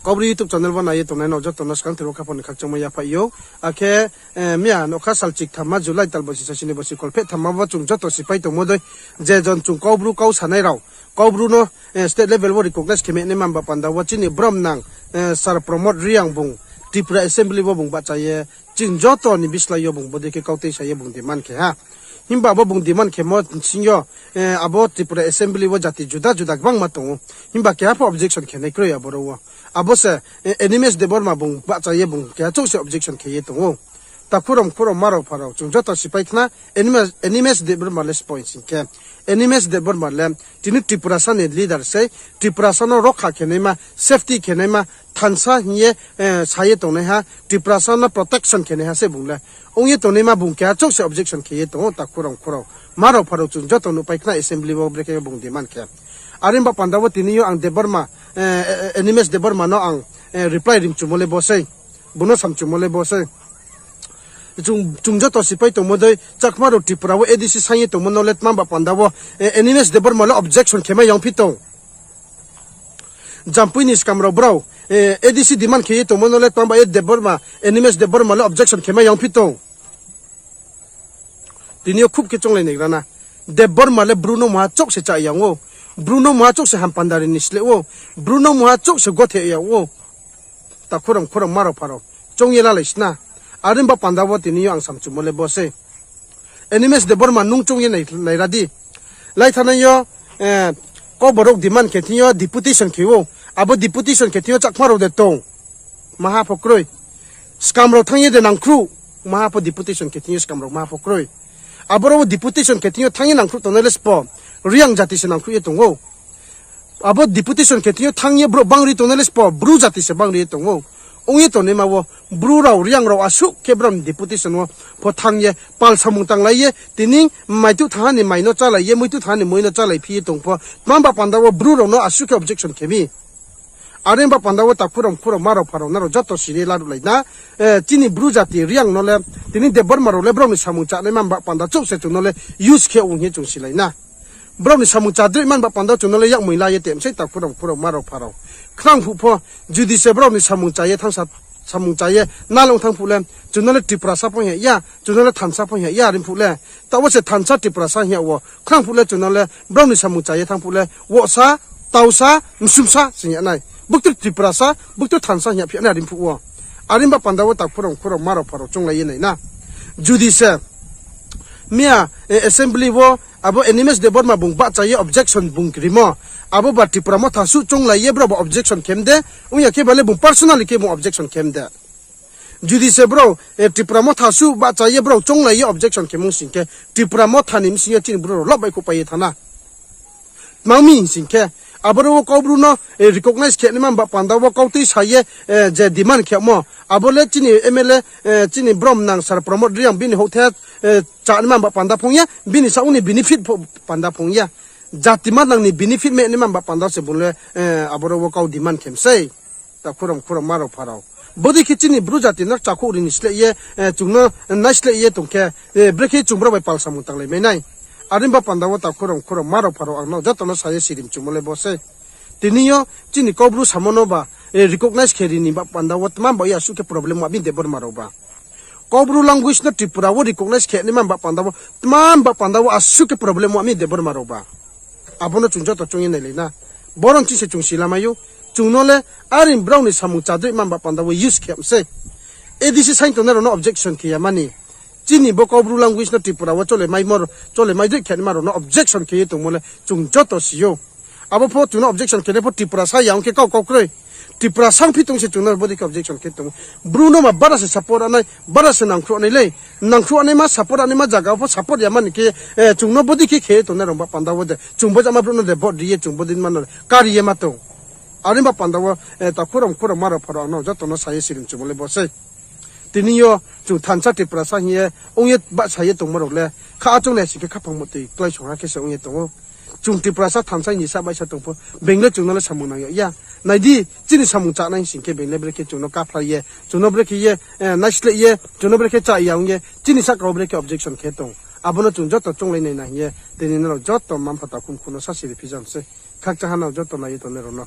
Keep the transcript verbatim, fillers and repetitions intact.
Kaubru YouTube channel wo nai ye tongnai no joto no skangther wo khaphang ni khakchangmo yaphaih ou. Akhe, eh, miya nokha sal chikthamma July tal bosi sasi ni bosi kholpheh thamma bo chung joto sipai tongmo dei, je jon chung Kaubru kau sanai rao, Kaubru no, eh, state level wo recognize khe mai naima ba panda wo chini bromnang, eh, Sir Pramod Reang bung Tripura Assembly wo bung bahcha ye chini joto ni bislái yo bung bodei khe kautui sa ye bung demand khe ha. Himba abo bung demand khemo sing yo, eh, abo Tripura Assembly wo jati juda juda gbangma tong ou. Himba keha pho objection khe nai kroi aboro wo. Abo se, eh, Animesh Debbarma bung bahcha ye bung keha chouh se objection khe ye tong ou. Takhu rao, mkhu rao, mma rao, mpha rao, chung joto sipai khna, Animesh, Animesh Debbarma le spo hing sing khe, Animesh Debbarma le tini Tiprasa ni leader sei, Tiprasa no rokha khe naima, safety khe naima, thansa hing ye, eh, sa ye tongnaiha, Tiprasa no protection khe naiha se bung le. Ong ye tongnaima bung keha chouh se objection khe ye tong ou, takhu rao, mkhu rao, mma rao, mpha rao, chung joto nuhpai khna assembly wo brekhe bung demand khe. Are ba panda wo tini yo ang Debbarma, eh, eh, Animesh Debbarma no ang, eh, reply rimchumo le bo sei. Bung no samchumo le bo sei. Chung, chung joto sipai tongmo dei, Chakma rao Tripura wo A D C saing ye tongmo no le tma ba panda wo, eh, Animesh Debbarma le objection khe mai yang phi tong. Jampui ni skam rao brao, eh, A D C demand khe ye tongmo no le tma ba ye Debbarma, Animesh Debbarma le objection khe mai yang phi tong. Tini yo khub khe chounglai naigra na. Debbarma le Bru no mungha chouh se chá yang ou. Bru no mungha chouh se hampandari ni sleh ou. Bru no mungha chouh se gothe yang ou. Takhu rao, mkhu rao, mma rao, mpha rao, choung ye lalai sna. Are ba panda wo tini yo ang samchumo le bo sei. Animesh Debbarma nung choung ye nai, naira di. Lai thanai yo, eh, Kokborok demand khe thing yo deputation khe ou. Abo deputation khe thing yo Chakma rao de tong. Maha pho kroi. Skam rao thanng ye de nangkhruh. Maha pho deputation khe thing yo skam rao maha pho kroi. Aboro wo deputation khe thing yo thanng ye nangkhruh tongnai le spo, Reang jati se nangkhruh ye tong ou. Abo deputation khe thing yo thanng ye brouh bangri tongnai le spo, Bru jati se bangri ye tong ou. Ong ye tongnaima wo, Bru rao, Reang rao asuh khe brao ni deputation wo pho thanng ye, pal samung tanglai ye, tini maituh thanngha ni mai no chálai ye, muituh thanngha ni mui no chálai phi ye tong pho, tma ba panda wo Bru rao no asuh khe objection khe mi. Are ba panda wo takhu rao, mkhu rao, mma rao, mpha rao, nrao joto siri laruhlai na, eh, chini Bru jati Reang no le, tini Debbarma rao le brao ni samung chánaima ba panda chouh se chung no le use khe ong hing ye chung silai na. Brao ni samung chádroihma ba panda chung no le yakmoi la ye tem sei takhu rao, mkhu rao, mma rao, mpha rao. Khnang phuh pho, judi se brao ni samung chá ye thanngsa, samung chá ye nalong thanng phuh le, chung no le Tiprasa pho hing ya, chung no le thansa pho hing ya, are phuh le. Taoh wo se thansa Tiprasa hing ya wo, khnang phuh le chung no le, brao ni samung chá ye thanng phuh le, wosa, tausa, msumsa se hing ya nai. Buktur Tiprasa, buktur thansa hing ya phi ya nai are phuh wo. Are ba panda wo takhu rao, mkhu rao, mma rao, mpha rao chounglai ye nai na. Judi se, miya, eh, assembly wo, abo Animesh Debbarma bung bahcha ye objection bung rimo. Abo ba Tipra Motha suh chounglai ye brao ba objection khe mi de, ong ya khe ba le bung personally khe bung objection khe mi de. Judi se brao, eh, Tipra Motha suh bahcha ye brao chounglai ye objection khe mung sing khe, Tipra Motha ni bsing yo chini Bru rao lob baihkhouhpai ye thanng na. Tma mi hing sing khe, aboro wo Kaubru no, eh, recognize khe naima ba panda wo kautui sa ye, eh, je demand khe mo. Abo le chini M L A, eh, chini bromnang Sir Pramod Reang bini houhthe, eh, chá naima ba panda phung ya, bini saoh ni benefit pho panda phung ya. Jati manang ni benefit mai naima ba panda se bung le, eh, aboro wo kau demand khe mi sei. Takhu rao, mkhu rao, mma rao, mpha rao. Bodei khe chini Bru jati no chákhouh ri ni sleh ye, eh, chung no naisleh ye tong khe, eh, brekhe chung brao bai pal samung tanglai mai nai. Are ba panda wo takhu rao, mkhu rao, mma rao, mpha rao, ang no joto no sa ye sirimchumo le bo sei. Tini yo chini Kaubru samo no ba, eh, recognize khe ri ni ba panda wo tma ba ye asuh khe problem wa mi Debbarma rao ba. Kaubru language no Tripura wo recognize khe naima ba panda wo, tma ba panda wo asuh khe problem wa mi Debbarma rao ba. Abo no chung joto choung ye nailai na. Boro ni ching se chung silamai ou. Chung no le are brao ni samung chádroihma ba panda wo use khe mi sei. A D C saing tongnai rao no objection khe ya mani. Chini bo Kaubru language no Tripura wo chole mai mor, chole mai dei khe naima rao no objection khe ye tongmo le chung joto si ou. Abo pho chung no objection khe nai pho Tiprasa ya ong khe kau kau kroi. Tiprasa ongphi tong se chung no bodei khe objection khe tong ou. Bru no ma bara se support anai, bara se nangkhruh anai le. Nangkhruh anaima, support anaima zaga wo pho support ya mani khe, eh, chung no bodei khe khe tongnai rao ba panda wo de. Chung bo jama brouh no de vote ri ye chung bodei ma no kari ye ma tong. Are ba panda wo, eh, takhu rao, mkhu rao, mma rao, mpha rao, ang no joto no sa ye sirimchumo le bo sei. Tini yo chung thansa Tiprasa hing ye, ong ye bahsa ye tongmo rao le, kha achouh nai sing khe khaphang motoi kláisong ha khe se ong ye tong ou. Chung Tiprasa thansa ni sa baihsa tong pho, being le chung no le samung nang yag ya. Nai di, chini samung chánai sing khe being le brekhe chung no kaphlai ye, chung no brekhe ye, eh, naisleh ye, chung no brekhe chá ya ong ye, chini sahka wo brekhe objection khe tong. Abo no chung joto chounglai nai na hing ye, tini nrao joto mma mpha takhu mkhu no sa siri phi jam sei. Khakchangha nrao joto nai ye tongnai rao no.